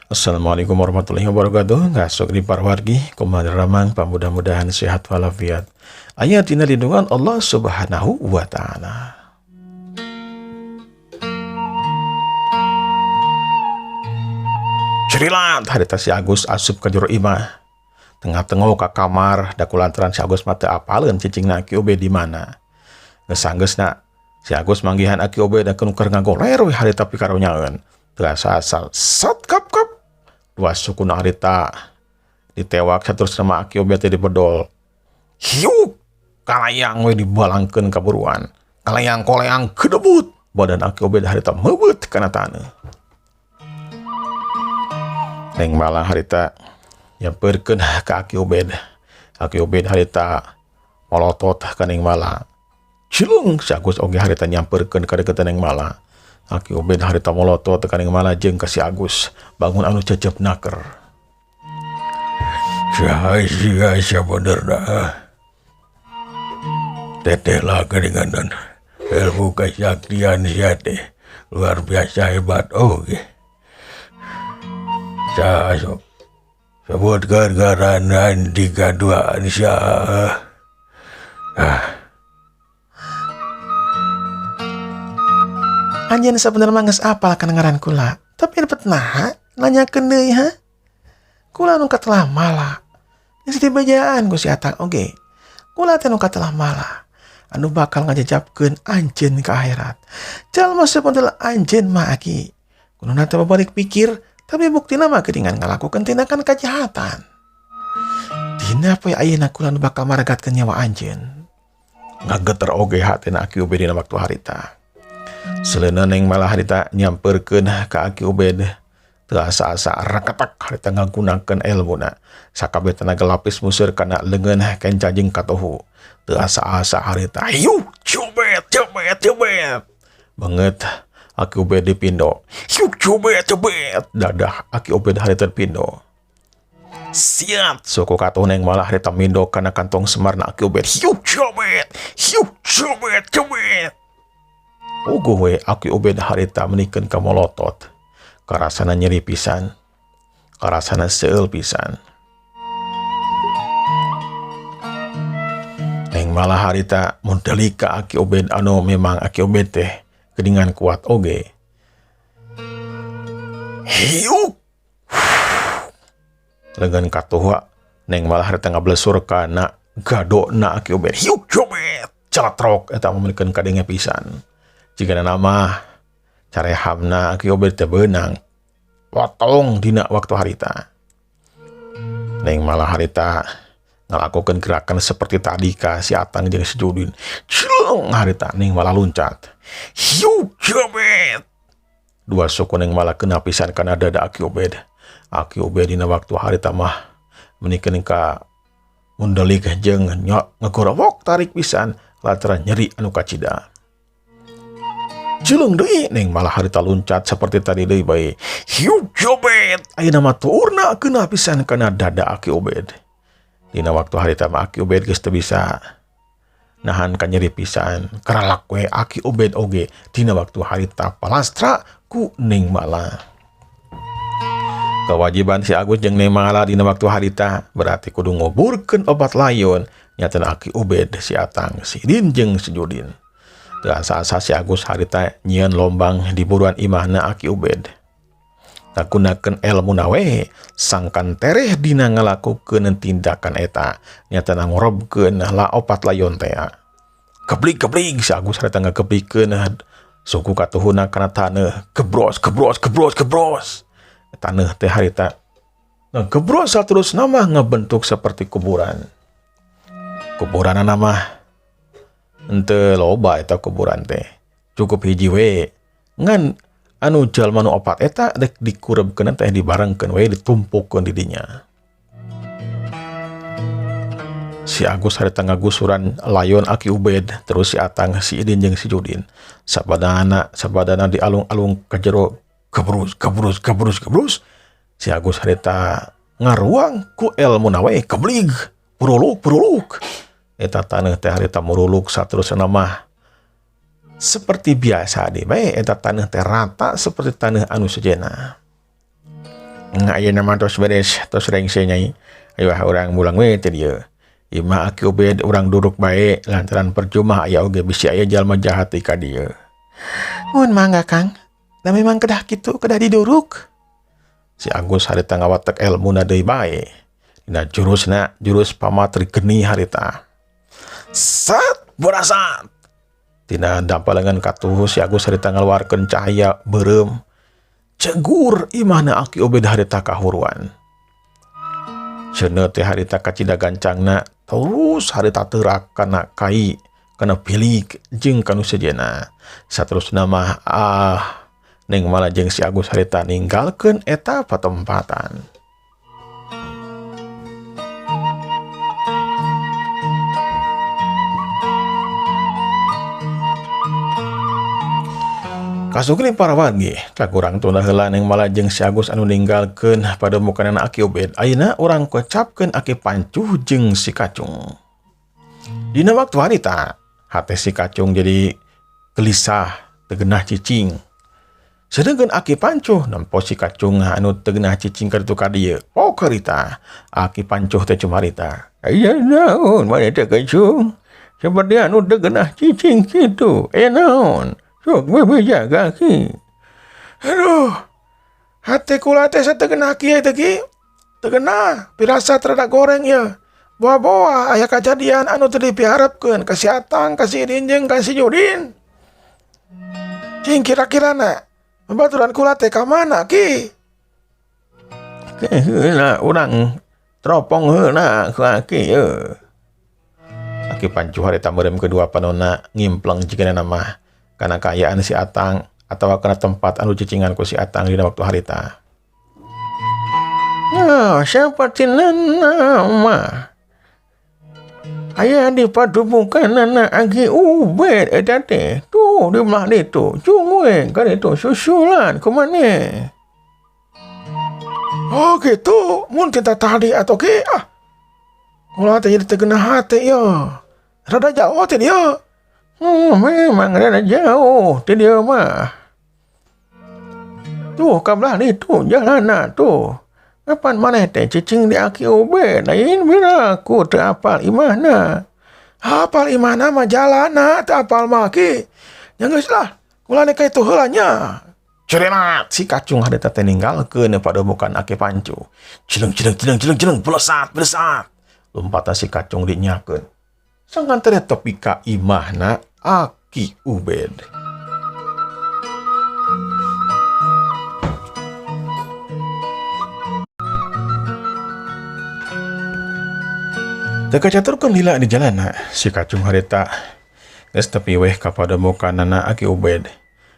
Assalamualaikum warahmatullahi wabarakatuh. Ngasok di parwargi kumaha ramang, mudah-mudahan sehat walafiat. Aya dina lindungan Allah Subhanahu wa taala. Cerilat harita si Agus asup ka jero imah. Tengah-tengah ka kamar da kulantaran si Agus mah teu apaleun cicingna Aki Obed di mana. Geus sanggeusna si Agus manggihan Aki Obed da keur ngagoler we harita pikaronyaeun. Teu asa-asa sat kap kap. Dua sukuna harita ditewak saterusna mah Aki Obed teh dibedol. Hiuk kalayang we dibalangkeun ka buruan. Kalayang koleang kedebut badan Aki Obed harita meubeut kana taneuh. Neng malah harita nyamperkeun ka Aki Obed. Aki Obed harita molotot ka Neng Mala. Cilung si Agus oge harita nyamperkeun ka deukeutan Neng Mala. Aki Obed harita molotot ka Neng Mala jeung ka si Agus bangun anu cecep naker. Saha sia sabenerna? Teteh lah geuningan ilmu kesaktian sia teh luar biasa hebat oge. Saha sok sebutkeun ngaran tiga dua sia. Ah. Anjeun sabenerna mah geus apal kana ngaran kula, tapi dapat naha nanyakeun deui ha? Kula nu katelah mala. Geus dibejaan ku si Atang oge. Kula teh nu katelah mala anu bakal ngajejapkeun anjeun ka akhirat. Jalma sapondel anjeun mah Aki. Kuduna teh babalik pikir, tapi buktina mah geuningan ngalakukeun tindakan kajahatan. Dina poe ayeuna kula nu bakal maragatkeun nyawa anjeun. Ngageter oge hatena Aki Ubed dina waktu harita. Seleuna Neng Mala harita nyamperkeun ka Aki Ubed. Teu asa-asa reketek harita ngagunakeun elmuna. Sakabeh tenaga lapis museur kana leungeun kenca jeung katohu. Teu asa-asa harita hiuh cubet cubet cubet. Banget Aki Ubed dipindo. Hiuh cubet cubet. Dadah Aki Ubed harita pindo. Siap suku katohu Neng Mala harita mindo kana kantong semarna Aki Ubed. Hiuh cubet hiuh cubet cubet. Uguh we Aki Ubed harita menikeun ka molotot. Karasana nyeri pisan. Karasana seueul pisan. Neng Mala harita mundelik ka Aki Ubed anu memang Aki Ubed teh geuningan kuat oge. Hiuk. Leungeun katuhu Neng Mala harita ngablesur kana gadona Aki Ubed. Hiuk cubet. Celetrok eta mah kadenge pisan. Jigana nama carehamna Aki Obed teh beunang. Potong dina waktu harita. Neng Mala harita ngalakukeun gerakan seperti tadi ka si Atang jeung si Judin. Cileng harita Neng Mala luncat. Hiuk cubet. Dua suku Neng Mala kena pisan kana dada Aki Obed. Aki Obed dina waktu harita mah menikeun ka mundelik jeung ngegorowok tarik pisan lantaran nyeri anu kacida. Cileng deui Neng Mala harita luncat seperti tadi deui bae. Hiuk cubet. Ayeuna mah tuurna kena pisan kana dada Aki Obed. Dina waktu harita mah Aki Obed geus teu bisa nahan ka nyeri pisan. Keralak we Aki Obed oge dina waktu harita palastra ku Neng Mala. Kewajiban si Agus jeung Neng Mala dina waktu harita berarti kudu nguburkeun obat layon nyatana Aki Obed, si Atang, si Din jeung si Judin. Teu asa-asa si Agus harita nyieun lombang di buruan imahna Aki Ubed. Ngagunakeun elmuna we sangkan tereh dina ngalakukeun tindakan eta nyatana ngorobkeun la opat layon tea. Geblig-geblig si Agus harita ngageblikeun suku katuhuna kana taneuh. Gebros gebros gebros gebros. Taneuh teh harita ngagebros saterusna mah ngabentuk seperti kuburan. Kuburanana mah henteu loba eta kuburan teh. Cukup hiji we. Ngan anu jalma nu opat eta dek dikurebkeun teh dibarengkeun we ditumpukeun di dinya. Si Agus harita ngagusuran layon Aki Ubed, terus si Atang, si Idin jeung si Judin. Sabadana sabadana dialung-alung ka jero gebrus gebrus gebrus gebrus. Si Agus harita ngaruang ku elmuna we keblig puruluk puruluk. Eta taneuh teh harita muruluk saterusna mah seperti biasa deh bae eta taneuh teh rata seperti taneuh anu sejenna. Ayeuna mah tos beres, tos rengse Nyai. Ayo ah urang mulang we teh dieu. Imah Aki Ubed urang duruk bae lantaran percuma aya oge bisi aya jalma jahat ka dieu. Mun mangga Kang, da memang kedah kitu kedah diduruk. Si Agus harita ngawatek elmuna deui bae. Dina jurusna jurus pamatri geni harita. Sat borasat. Tina dampalengan katuhu si Agus harita ngaluarkeun cahaya beureum. Cegur imahna Aki Ubed harita kahuruan. Ceneu teh harita kacida gancangna terus harita teurak kana kai kana bilik jeung kanu sejenna. Saterusna mah Neng Mala jeung si Agus harita ninggalkeun eta patempatan. Kasukni para wargi, kakurang tunda heula Neng Mala jeung si Agus anu ninggalkeun pademukanana Aki Ubed. Ayeuna urang kocapkeun Aki Pancuh jeung si Kacung. Dina waktu harita, hate si Kacung jadi gelisah, teu genah cicing. Sedengkeun Aki Pancuh nempo si Kacung anu teu genah cicing ka ditu ka dieu. Pok harita, Aki Pancuh teh cumarita. Aya naon maneh teh Kacung? Seperti anu teu genah cicing kitu. Aya naon? Sok bebeja kaki. Aduh, hati kula teh sateu genah kieu teh ki. Teu genah, pirasa rada goreng ieu. Boa-boa aya kajadian anu teu dipiharepkeun ka si Atang, ka si Idin jeung ka si Judin. Cing kira-kirana babaturan kula teh ka mana ki? Ke heula urang teropong heula ku aki ieu. Aki Pancuh harita meureum kedua panonna ngimpleng jigana mah kana kaayaan si Atang atawa kana tempat anu cicingan ku si Atang dina waktu harita. Nah, sapertina mah aya di padupukanana Aki Ubed eta teh. Tuh di belah ditu. Cung we ka ditu susulan kumaneh. Oh gitu, mun kita tadi atau ki ah. Kula teh jadi teu genah hate ieu. Rada jauh teh dieu. Memang rada jauh teh dieu mah. Tuh ka belah ditu jalanna tuh. Kapan maneh teh cicing di Aki Ubed, lain bira aku teu apal imahna. Apal imahna mah jalanna teu apal mah ki. Nya geus lah, kula nek ka itu heula nya. Ceremat si Kacung harita teh ninggalkeun pademukan Aki Pancuh. Cileng cileng cileng cileng cileng belesat belesat. Lompatan si Kacung dinyakeun. Sangkan teh tepi ka imahna Aki Ubed. Teu kacaturkeun lila di jalana, si Kacung harita geus tepi weh ka pademukanana Aki Ubed.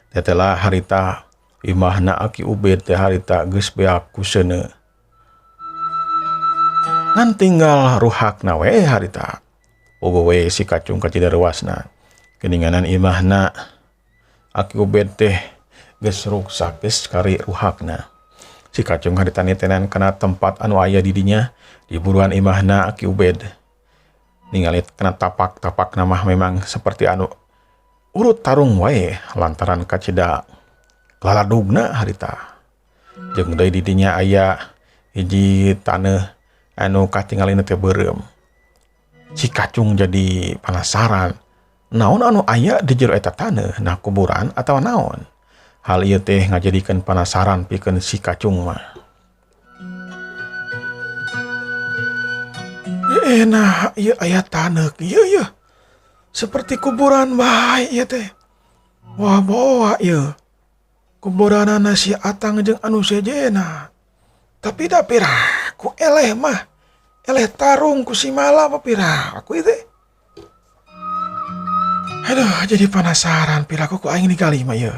Tetelah harita imahna Aki Ubed teh harita geus beak ku seuneu. Ngan tinggal ruhakna we harita. Bobo we si Kacung kacida reuasna. Geninganan imahna Aki Ubed teh geus ruksak geus kari ruhakna. Si Kacung harita nitenan kana tempat anu aya di dinya di buruan imahna Aki Ubed. Ningali kana tapak-tapak mah memang seperti anu urut tarung wae lantaran kacida laladugna harita. Jeung deui di dinya aya hiji taneuh anu katingalina teh beureum. Si Kacung jadi penasaran, naon anu aya di jero eta taneuh, nah kuburan atawa naon? Hal ieu teh ngajadikeun penasaran pikeun si Kacung mah. Nah, ieu aya taneuh ieu ieu. Seperti kuburan bae ieu teh. Wah, boa ieu. Kuburanana si Atang jeung anu sejenna. Tapi da piraku eleh mah. Eleh tarung ku si Mala apa piraku ieu teh. Aduh, jadi penasaran piraku ku aing ningali mah ieu.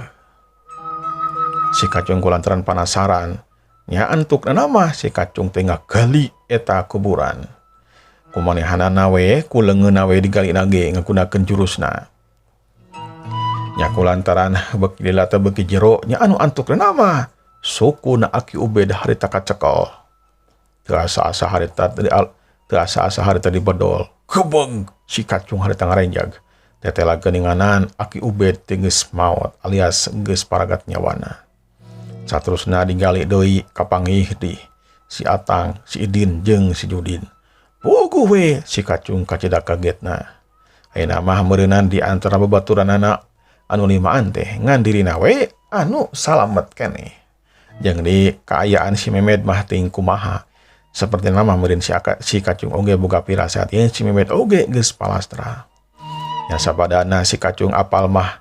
Si Kacung kulantaran penasaran, nya antukna mah si Kacung teh ngagali eta kuburan. Kumanehanana we ku leungeunna we digalina ge ngagunakeun jurusna. Nya kulantaran beuki lila teh beuki jero nya anu antukna mah sukuna Aki Ubed harita kacekel. Teu asa-asa harita teu asa-asa harita dibedol. Kebeng si Kacung harita ngarenjag. Tetela geuninganan Aki Ubed teh geus maot alias geus paragat nyawana. Saterusna digali deui kapanggih di si Atang, si Idin jeung si Judin. Puguh we si Kacung kacida kagetna. Ayeuna mah meureunan di antara babaturanana anu limaan teh ngan dirina we anu salamet keneh. Jeung di kaayaan si Memed mah ting kumaha. Seperti nama meureun si Kacung oge boga pirasat yen si Memed oge geus palastra. Nya sabadana si Kacung apal mah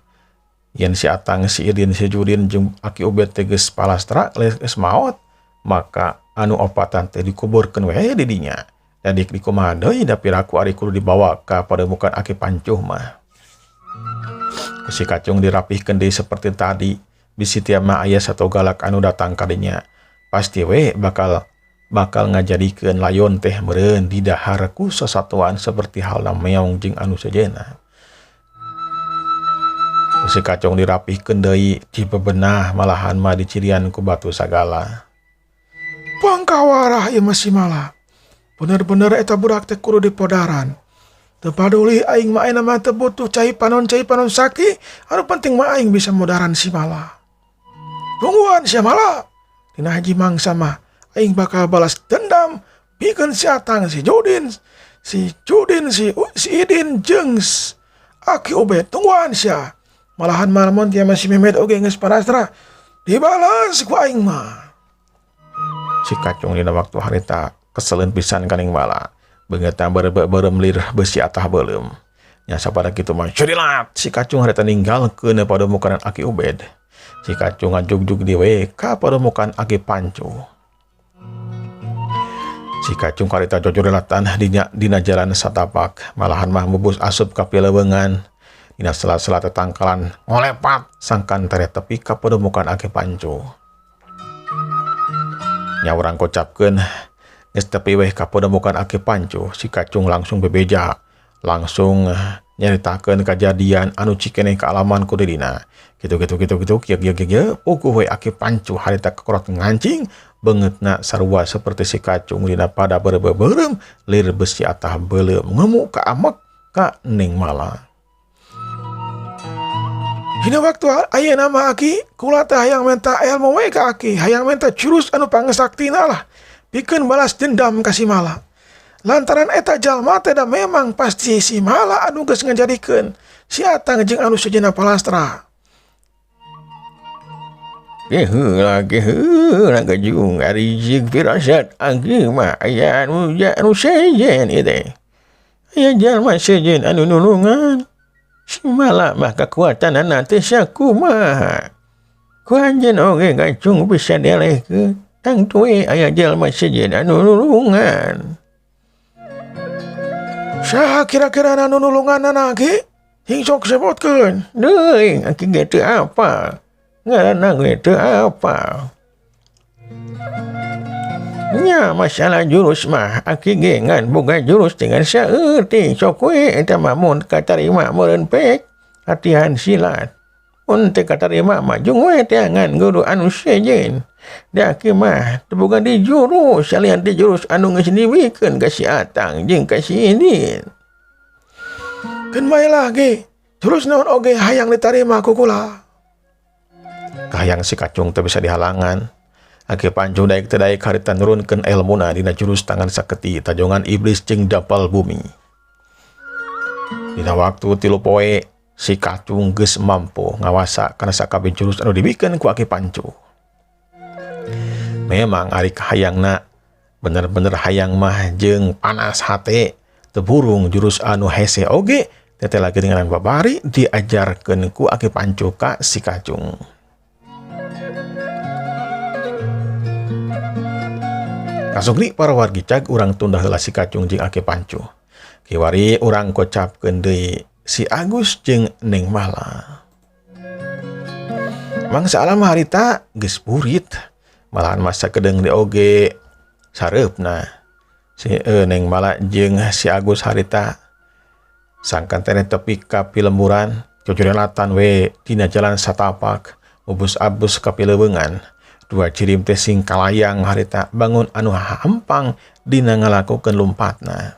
yen si Atang, si Idin, si Judin jeung Aki Ubed teh geus palastra geus maot, maka anu opatan teh dikuburkeun we di dinya. Dan dikumaha deui da piraku ari kudu dibawa ka padepokan Aki Pancuh mah. Si Kacung dirapihkeun deui seperti tadi, bisi tiap mah aya satu galak anu datang ka dinya. Pasti we bakal ngajadikeun layon teh meureun didahar ku sasatuan seperti halna meong jeung anu sejenna. Si Kacung dirapihkeun deui dibebenah malahan mah dicirian ku batu sagala. Pangkawarah ieu mah si Mala. Bener-bener eta budak teh kudu dipodaran. Teu paduli aing mah ayeuna mah teu butuh cai panon sakti, anu penting mah aing bisa modaran si Mala. Tungguan si Mala. Dina haji mangsa mah aing bakal balas dendam pikeun si Atang, si Judin, si Idin jeung Aki Ubed. Tungguan sia. Malahan malamun tia mah si Memed oge geus parastra dibalas ku aing mah. Si Kacung dina waktu harita keseleun pisan ka Ning Mala. Beungeutna beureum lir beusi atah beuleum. Nya sapada kitu mah curilat si Kacung harita ninggalkeun padepokan Aki Ubed. Si Kacung ngajugjug deui we ka padepokan Aki Pancu. Si Kacung harita jojorilatan dina jalan satapak, malahan mah mubus asup ka pileuweungan. Dina sela-sela tetangkalan ngolepat sangkan tere tepi ka padepokan Aki Pancu. Nya urang kocapkeun geus tepi weh ka padepokan Aki Pancu, si Kacung langsung bebeja, langsung nyaritakeun kajadian anu cikeneh kaalaman ku dirina. Kitu kitu kitu kitu kieu kieu kieu puguh we Aki Pancu harita kekorot ngancing beungeutna sarua seperti si Kacung dina pada beureum lir besi atah beuleum ngemuk ka amek ka Ning Mala. Dina waktu ayeuna mah Aki, kula teh hayang menta ilmu we ka Aki, hayang menta jurus anu pangesaktina lah, pikeun balas dendam ka si Mala. Lantaran eta jalma teh da memang pasti si Mala anu geus ngajadikeun si Atang jeung anu sejenna palastra. Geheula geheula gajung ari jeung firasat Aki mah aya anu sejen ieu teh. Aya jalma sejen anu nulungan. Si Mala mah kakuatanana teh sakumaha. Ku anjeun oge Kacung bisa dialehkeun. Tangtu we aya jalma sejen anu nulungan. Saha kira-kira anu nulunganana Aki? Hing sok sebutkeun. Deui Aki ge teu apal. Ngaranna ge teu apal. Nya masalah jurus mah Aki ge ngan boga jurus dengan saeutik sok we eta mah mun katarima meureun pek latihan silat. Mun teu katarima mah jung we teangan guru anu sejen. Da Aki mah teu boga di jurus salian ti jurus anu geus diwikeun ka si Atang jeung ka si Idin. Keun bae lah Ki, jurus naon oge hayang ditarima ku kula. Kahayang si Kacung teu bisa dihalangan. Aki Pancu daek teu daek harita nurunkeun elmuna dina jurus tangan saketi tajongan iblis jeung dapal bumi. Dina waktu 3 poe si Kacung geus mampu ngawasa kana sakabeh jurus anu dibikeun ku Aki Pancu. Memang ari kahayangna bener-bener hayang mah jeung panas hate teu burung jurus anu hese oge teh lagi dengan babari diajarkeun ku Aki Pancu ka si Kacung. Kasugri para wargi cag urang tunda heula si Kacung jeung Aki Pancu. Kiwari urang kocapkeun deui si Agus jeung Neng Mala. Mangsa alam harita geus burit, malahan masa kedeung di oge sareupna. Si Neng Mala jeung si Agus harita sangkan teh tepi ka pilemburan, cocorelatan we dina jalan satapak, mubus-abus ka pileuweungan. Dua cirim teh sing kalayang harita bangun anu hampang dina ngalakukeun lumpatna.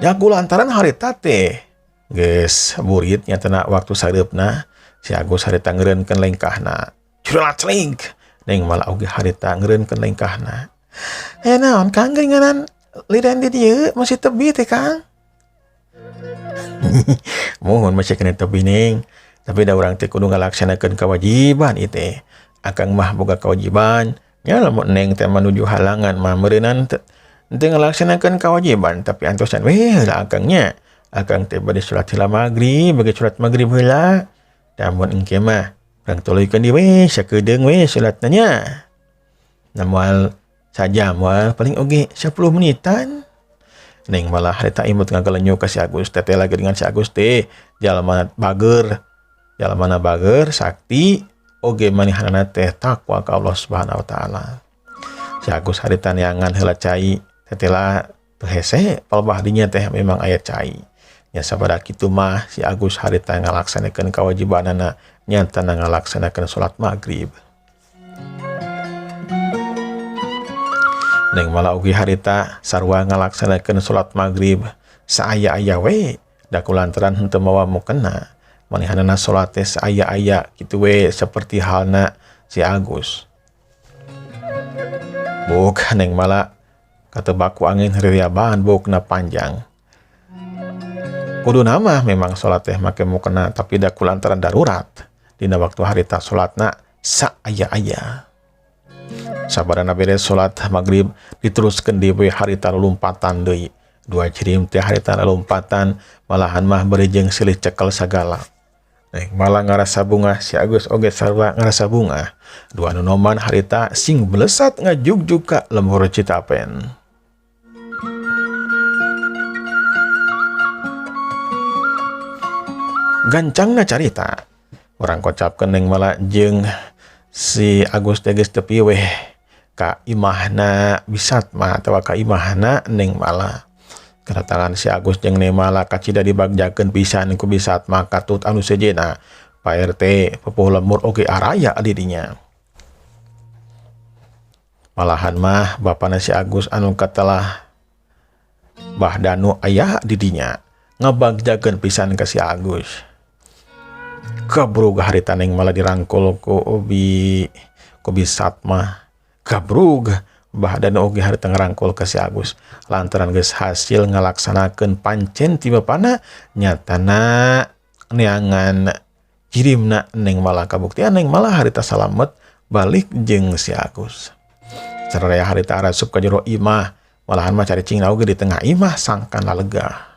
Ya ku lantaran harita teh geus burit nyatana waktu sareupna Si Agus harita ngeureunkeun lengkahna. Curacling. Neng Mala oge harita ngeureunkeun lengkahna. Eh naon Kang geuninganan lidan di dieu masih tebi teh Kang. Mohon masih kena tebi Neng. Tapi da urang teh kudu ngalaksanakeun kewajiban ieu teh. Akang mah boga kewajiban. Nya lamun Neng teh menuju halangan mah meureunan teu ngalaksanakeun kewajiban tapi antosan we heula akangnya. Akang teh bade salat heula magrib, bade salat magrib heula. Da mun engke mah urang tuluykeun deui we sakedeung we salatna nya. Na moal sajam moal paling oge 10 menitan. Neng malah harita imut ngagalenyu ka si Agus teh lagi dengan si Agus teh jalma bager. Jalmana bager sakti oge manehanana teh takwa ka Allah Subhanahu wa taala. Si Agus harita neangan heula cai tetela teu hese palebah dinya teh memang aya cai. Nya sabada kitu mah si Agus harita ngalaksanakeun kawajibanana nyatana ngalaksanakeun salat magrib. Neng Mala oge harita sarua ngalaksanakeun salat magrib saaya-aya we da kulantaran henteu mawa mukena. Manehanana salat teh saaya-aya kitu we seperti halna si Agus. Buk Neng Mala katebak ku angin ririaban bukna panjang. Kuduna mah memang salat teh make mukena tapi da kulantaran darurat dina waktu harita salatna saaya-aya. Sabarana beres salat magrib diteruskeun deui we harita lompatan deui. Dua jirim teh harita lompatan malahan mah bari jeung silih cekel sagala. Neng Mala ngarasa bungah si Agus oge sarua ngarasa bungah. Dua nonoman harita sing belesat ngajugjug ka lembur Citapen. Gancangna carita. Urang kocapkeun Neng Mala jeung si Agus teh geus tepi weh ka imahna Bisatma atawa ka imahna Neng Mala. Kedatangan si Agus jeung Neng Mala kacida dibagjakeun pisan ku Bisatma katut anu sejenna. Pak RT pupuh lemur oge araya di dinya. Malahan mah bapana si Agus anu katelah Bah Danu aya di dinya ngabagjakeun pisan ka si Agus. Gabrug harita Neng Mala dirangkul ku Bisatma. Gabrug Bah Danu oge harita ngarangkul ka si Agus lantaran geus hasil ngalaksanakeun pancen ti bapana nyatana neangan jirimna Neng Mala kabuktian Neng Mala harita salamet balik jeung si Agus. Sararea harita arasup ka jero imah malahan mah caricingna oge di tengah imah sangkan lalega.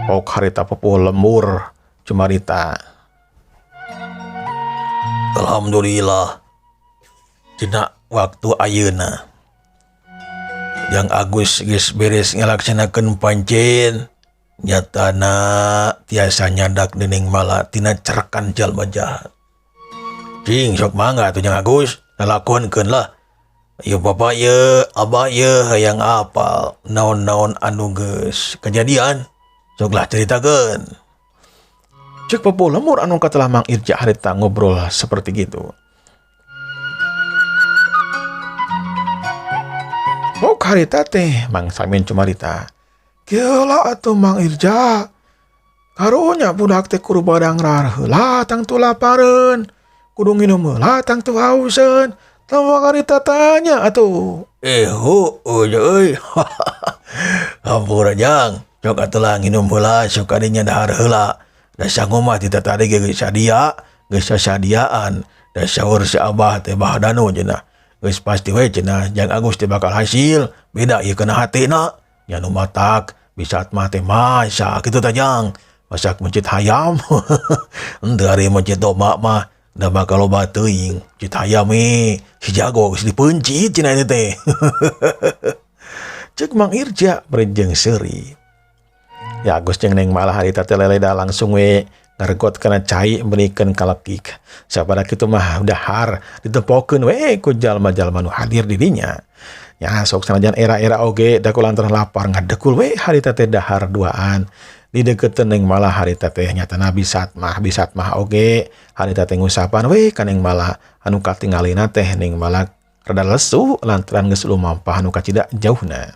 Pok harita pupuh lemur cumarita. Alhamdulillah dina waktu ayeuna Yang Agus geus beres ngalaksanakeun pancen nyatana tiasa nyadak dening Mala tina cerkan jalma jahat. Cing sok mangga atuh Jang Agus lalakonkeun lah. Ieu bapa ieu abah ieu hayang apal naon-naon anu geus kejadian. Sok lah ceritakeun. Cek pupuh lemur anu katelah Mang Irja harita ngobrol seperti gitu. Oh harita teh Mang Samin cumarita. Gila atuh Mang Irja. Karunya budak teh kudu badang rar heula tangtu lapareun. Kudu nginum heula tangtu hauseun. Tong harita tanya atuh. Heueuh euy. Hampura Jang. Sok atuh lah nginum heula sok adinya dahar heula. Da sangu mah ti tadi ge geus sadia, geus sasadiaan. Da saur si Abah teh Bah Danu cenah. Geus pasti we cenah Jang Agus teh bakal hasil. Beda ieu kana hatena. Nya nu matak Bisatma teh masak kitu tah Jang. Masak mencit hayam. Henteu ari mencit domba mah da bakal loba teuing. Mencit hayam we si jago geus dipeuncit cenah eta teh. Cek Mang Irja berenjeng seuri. Ya Agus jeung Neng Mala harita teh leleda langsung we ngaregot kana cai meurikeun kalekik. Sabada kitu mah dahar ditempokeun we ku jalma-jalma nu hadir di dinya. Ya sok sanajan era-era oge da kulantaran lapar ngadekul we harita teh dahar duaan. Di deukeutkeun Neng Mala harita teh nyatana Bisatmah oge harita teh ngusapan we ka Neng Mala anu katingalina teh Neng Mala rada lesu lantaran geus lumampah anu kacida jauhna.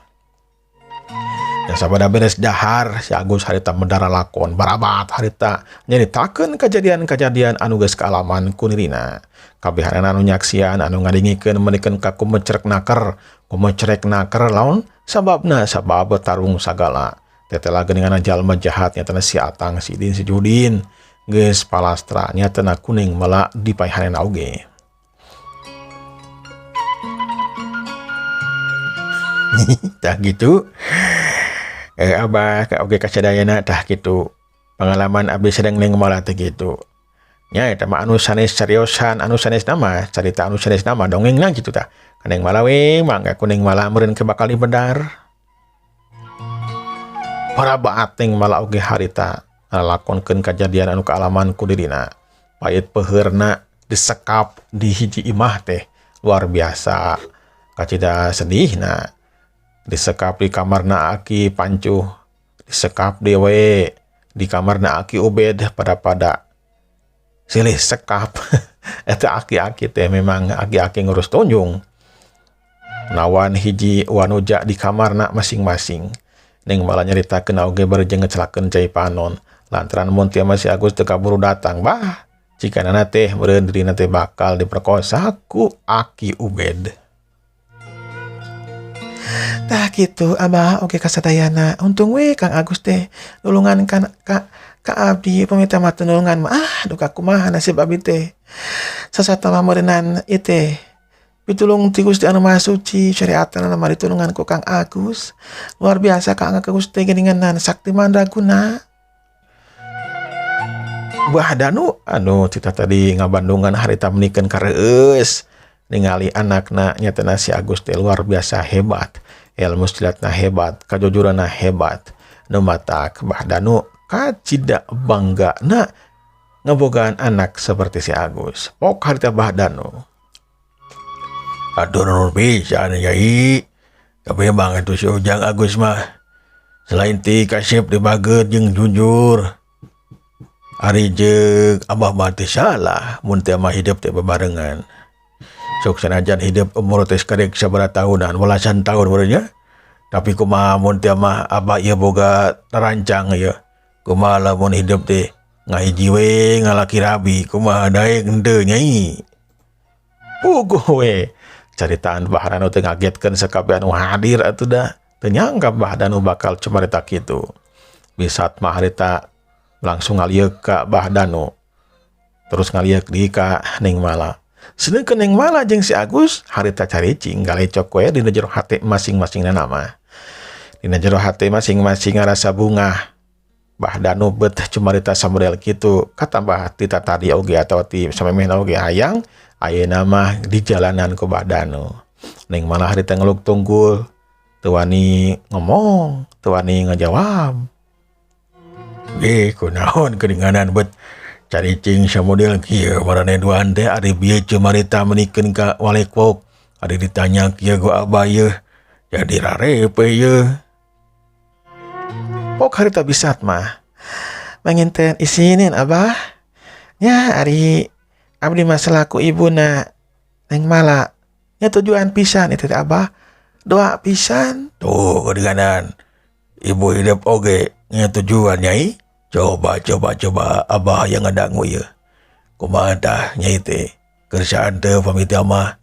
Ya sabada beres dahar si Agus harita mendara lakon barabat harita nyaritakeun kejadian-kejadian anu geus kaalaman ku dirina. Kabehanana anu nyaksian anu ngadengikeun meunikeun ka kumecrek naker, kumecrek naker laon sababna sabab tarung sagala. Tetela geuningan jalma jahat nyatana si Atang, si Idin, si Judin geus palastra nyatana kuning mala dipaehanna oge. Tah gitu. Abah ka oge kasadayana tah kitu. Pengalaman abdi sedang ning mala teh kitu. Nya eta mah anu sanes cariosan, anu sanes nama, carita anu sanes nama dongengna kitu tah. Kaneng mala we mangga kuning mala meureun ke bakal dibedar. Para baat ning mala oge harita ngalakonkeun kajadian anu kaalaman ku dirina. Pait peheurna disekap di hiji imah teh luar biasa. Kacida sedihna. Disekap di kamarna Aki Pancuh, disekap dewe di kamarna Aki Ubed pada-pada silih sekap. Eta aki-aki teh memang aki-aki ngurus tonjong. Nawan hiji wanuja di kamarna masing-masing. Ning malah nyaritakeun oge bari jeung ngecelakeun cai panon. Lantaran mun teu si Agus teu kaburu datang, bah jika teh meureun dirina teh bakal diperkosa ku Aki Ubed. Tah kitu abah oge kasadayana. Untung we Kang Agus teh nulungan kan ka abdi pamita mah teu nulungan mah duka kumaha nasib abdi teh. Sasata mah meureunnan ieu teh pitulung ti Gusti anu Maha Suci syariatna mah ditulungan ku Kang Agus. Luar biasa Kang Agus teh geuningan sakti mandraguna. Bah Danu anu cita tadi ngabandungan harita menikeun kareueus ningali anakna nyatana si Agus teh luar biasa hebat, ilmu silatna hebat, kajujuranna hebat. Nu matak Bah Danu kacida banggana ngebogaan anak seperti si Agus. Pok harita Bah Danu. Aduh nur pisan yai. Tapi emang itu si Ujang Agus mah selain ti kasep dibaget jeung jujur. Ari jeung abah mah teu salah mun teu mah hidup teh bebarengan. Sok sanajan hidup umur teh sakarek sabaraha tahunan, belasan tahun meureun nya. Tapi kumaha mun teu mah abah ieu boga tarancang ieu. Kumaha lamun hidup teh ngahiji we ngalaki rabi, kumaha daek henteu nyai. Puguh we. Caritaan Bah Danu teh ngagetkeun sakabeh anu hadir atuh da. Teu nyangka Bah Danu bakal cumarita kitu. Bisat mah harita langsung ngalieuk ka Bah Danu. Terus ngalieuk deui ka Ning Mala. Sedengkeun Ning Mala jeung si Agus harita caricing galecok we dina jero hate masing-masing nama. Dina jero hate masing-masing ngarasa bungah. Bah Danu bet cumarita samodel kitu katambah ti tadi oge atawa ti samemehna oge hayang ayeuna mah di jalanan ku Bah Danu. Ning Mala harita ngeluk tunggul, teu wani ngomong, teu wani ngajawab. Kunaon keringanan bet caricing samodel kieu marane duaan teh ari bieu cumarita menikeun ka walekwok. Ari ditanya kieu ku abah ieu jadi rarepe ieu. Pok harita bisat mah manginten isinin abah nya ari abdi mah selaku ibuna Neng Mala nya tujuan pisan itu teh abah doa pisan. Tuh keringanan ibu hidup oge nya tujuan nyai. Coba coba coba abah yang ngadangu ieu. Kumaha tah nyai teh kersaan teu pamit mah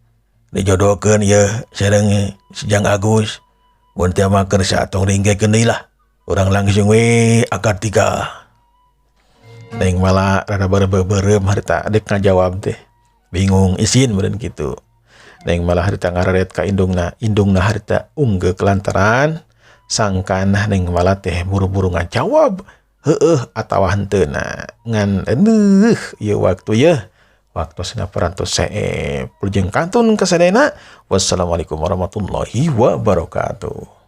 dijodohkeun ieu sareng si Jang Agus. Mun teu mah kersa tong ringkekeun deui lah. Urang langsung we akad tikah. Neng Mala rada beureum harita dek ngajawab teh. Bingung isin meureun kitu. Neng Mala harita ngararet ka indungna, indungna harita unggeuk lantaran sangkan Neng Mala teh buru-buru ngajawab heueuh atawa henteuna. Ngan eueuh ieu waktu yeuh. Waktosna parantos seep. Wilujeng kantun kasadayana. Wassalamualaikum warahmatullahi wabarakatuh.